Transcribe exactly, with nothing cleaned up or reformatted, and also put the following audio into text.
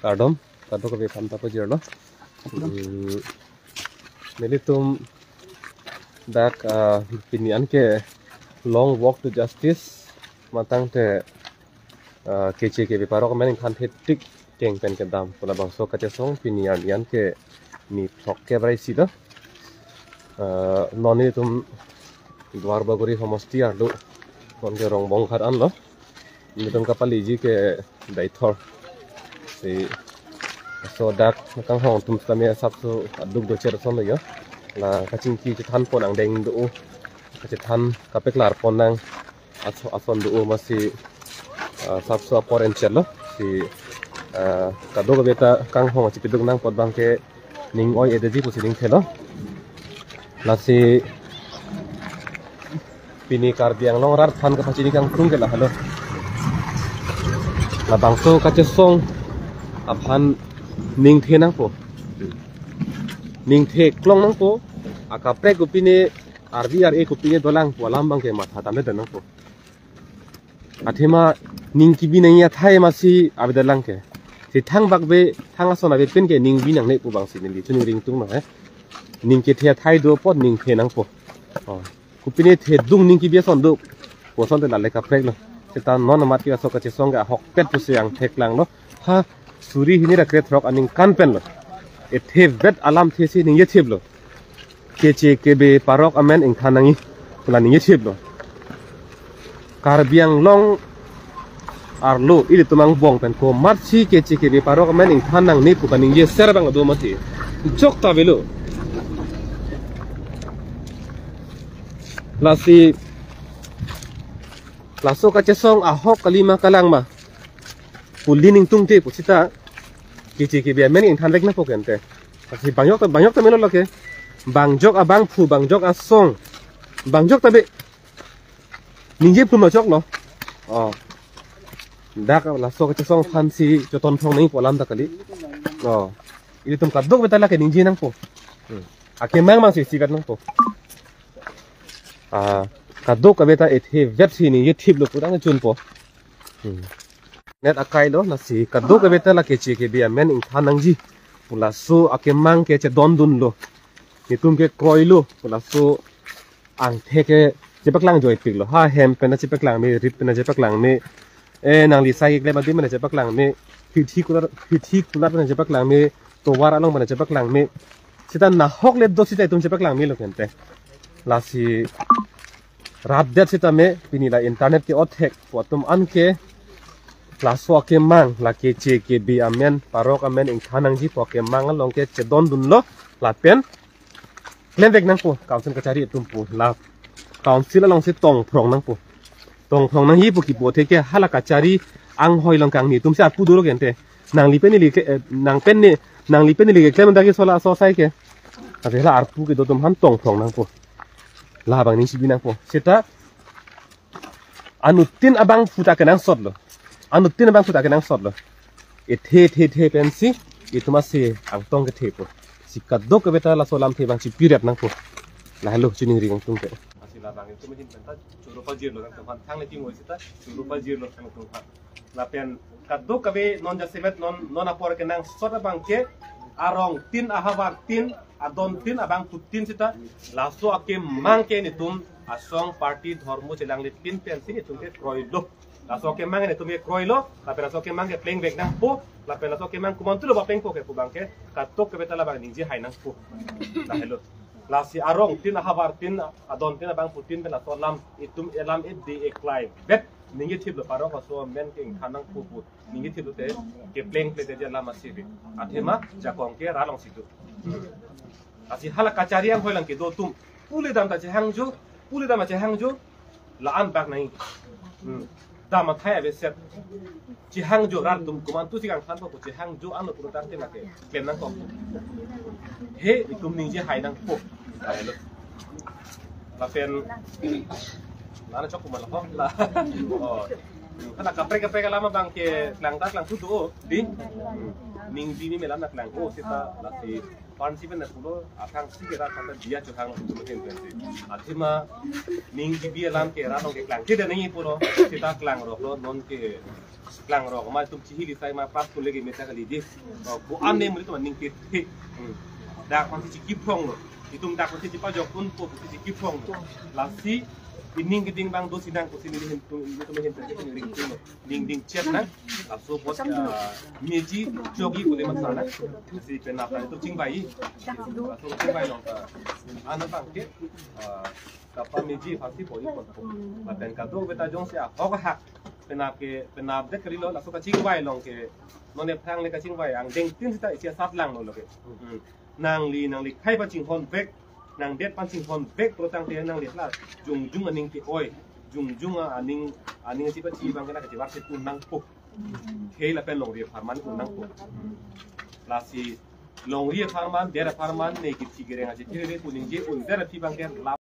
Kardom, kadokave aphan ta pajirlo. Hmm, nelitum dak, ah, pini anke long walk to justice matangte, ah, K C K B parok amen ingthan thetik keng pen kedam pu labangso kachesong pini arni anke ni throkkep ra isi do. Ah, non nelitum Duarbagori homosti arlo, non ke Rongbonghat anlo. Nelitum kapaliji ke Deithor. Si, so dak kanghong atum tame asapso aduk docher ason lo jo. La kachingki chethan pon angdeng do. Kachethan kapeklar pon nang aso-, ason do amatsi, ah, asapso apor enchel lo. Si, ah, kadokave ta kanghong chipiduk nang apot abangke ning oi-edetji pusi ning thelo. Lasi pini Karbi Anglong rat aphan kapachini kangtung ke lahelo. Labangso kachesong aphan ning the nangpo. Ning the klong nangpo. Akaprek kopine, arvi ar-e kopine dolang pu alam abangke matha tame den nangpo. Athema ning kebi nangji athai amatsi avedet lang ke. Si thangbak ave, thang ason ave pen ke ning bi nangne pu abangsi neli chuningri ingtung lo he. Ning kethe athai do apot ning the nangpo. Oh. Kopine thedung ning kebi ason do pu asonte lale kaprek lo. Seta non amat ke laso kachesong ke ahokpet pusi angthek lang lo. Ha, suri hini ra krethrok aningkan pen lo. Ethe vet alamthe si ningje thip lo. K C K B parok amen ingthan nangji pu la ningje thip lo. Karbi Anglong arlo ilitum angbong pen komatsi K C K B parok amen ingthan nangne pu kaningje ser abang do mati. Jok ta avelo. Lasi laso kachesong ahok kali ma kalang ma pu neli ingtungte pu seta K C K B amen ingthan vek nangpo kente. Lasi bangjok ta, bangjok ta melo lo ke. Bangjok abangphu, bangjok asong. Bangjok ta ave. Ningje phum lo chok lo. Oh. Dak laso kachesong aphansi choton thong nangji pu alam ta kali. Oh. Ilitum kadokave ta lake ningje nangpo. Hmm. Akemang mang si sikat nangpo. Ah, kadokave ta ethe vet si ningje thip lo pu tang chunpo. Hmm. Net akai lo, lasi kadokave ta la K C K B amen ingthan nangji pu laso akemang ke chedondun lo. Nelitum ke kroilo pu laso angthek ke chepaklang joipik lo. Ha, hem pen chepaklang me, rit pen chepaklang me. Eh, nangli sai keklem adim pen chepaklang me. Hithi kulat, hithi kulat pen chepaklang me. Tovar along pen chepaklang me. Seta nahok le do seta itum chepaklang me lo kente. Lasi rat det seta me pini la internet ke othek pu atum anke laso akemang la K C K B amen parok amen ingthan nangji pu akemang along ke chedondun lo lapen klem vek nangpo, council kachari atum pu la council alongsi tongphrong nangpo. Tongphrong nangji pu kipu athe ke hala kachari anghoi along kangni atum si arpu dolo kente. Nangli pen neli ke, eh, nang pen ne, nangli pen neli keklem dak ke sola so sai ke. Ave la arpu kedo atum aphan tongphrong nangpo. Labang ning sibi nangpo. Seta anuttin abangphu ta kenangsot lo. Anuttin abangphu ta kenangsot lo. Ethe, ethe, ethe pensi itum asi angtong kethepo. Si kadokave ta laso alamthe abang chipirep nangpo. Lahelo chuningri ingtung ke. Lasi labang itum ahin pen ta choro pajirlo nangtum aphan thangnat tingoi seta choro pajirlo nangtum aphan. Lapen kadokave non jasemet non, non apor kenangsot abangke arongtin, ahavartin, adontin, abangphutin seta laso akemang ke nelitum asong party dhormo chelangletin pensi nelitum ke kroilo. Laso akemang nelitum ke kroilo, lapen laso akemang ke pleng vek nangpo, lapen laso akemang komantu lo ba plengpo ke pu abangke kadokave ta labang ningje hai nangpo. Lahelo. Lasi arongtin, ahavartin, adontin, abangphutin pen laso alam itum elam ede eklai vet ningje thip lo, parok aso amen ke ingthan nangpo pu ningje thip lote kepleng plete je alam asi ave. Athema jakong ke rat alongsi do. Lasi hala kachari anghoi along kedo atum pule dam ta chehangjo, pule dam ta chehangjo, la-an bak nangji. Hmm. Dam athai aveset. Chehangjo rat atum komantu si kangthanpo pu chehangjo anlo pura tangte lake klem nangkok. He itum ningje hai nangpo. Lahelo. Lapen nana chok kuman lahok la. Oh. Karena kaprek kaprek alam abangke klangdak klangthu do, di. Hmm. Ningjeji alam nangklang, oh, seta lasi parsi pen pulo, athang si ke rat kata dia chohang lo, itum ahin pensi. Athema ningjeji alam ke rat along keklang, tidak nangji pulo, seta klangroklo, non ke klangrok ma itum chihili sai ma pas kule ke meta kali di. Oh, ko ane muri itum aning ke thik. Hmm. Dak aphansi chikiprong lo. Itum dak aphansi chipajok un po, aphansi chikiprong lo. Lasi ining keding abang do sinang pusi neli ahin tum, nelitum ahin tum, neli ringting lo. Ning ding chet na. Laso apot, ah, meji chogi kule matha na. Si penap na itum chingvai. Laso chingvai along ta. Ana bang ke, ah, kapameji aphansi bor-i ponpo. Lapen kadokave ta jongsi ahok ahak penap ke, penap det kalilo, laso kachingvai along ke, non aphrang le kachingvai angdeng tin seta isi asat langlo lo ke. Hmm. Nangli, nangli khei aphan chinghon vek, nangdet aphan chinghon vek, pro tangte nangli la jongjung aning ke-oi, jongjung aning, aning si pachi abang ke la kachivar si un nangpo. Khei lapen longri apharman un nangpo. Lasi longri apharman, det apharman, ne kithi kereng aji thiri kuningje un det aphi abang ke la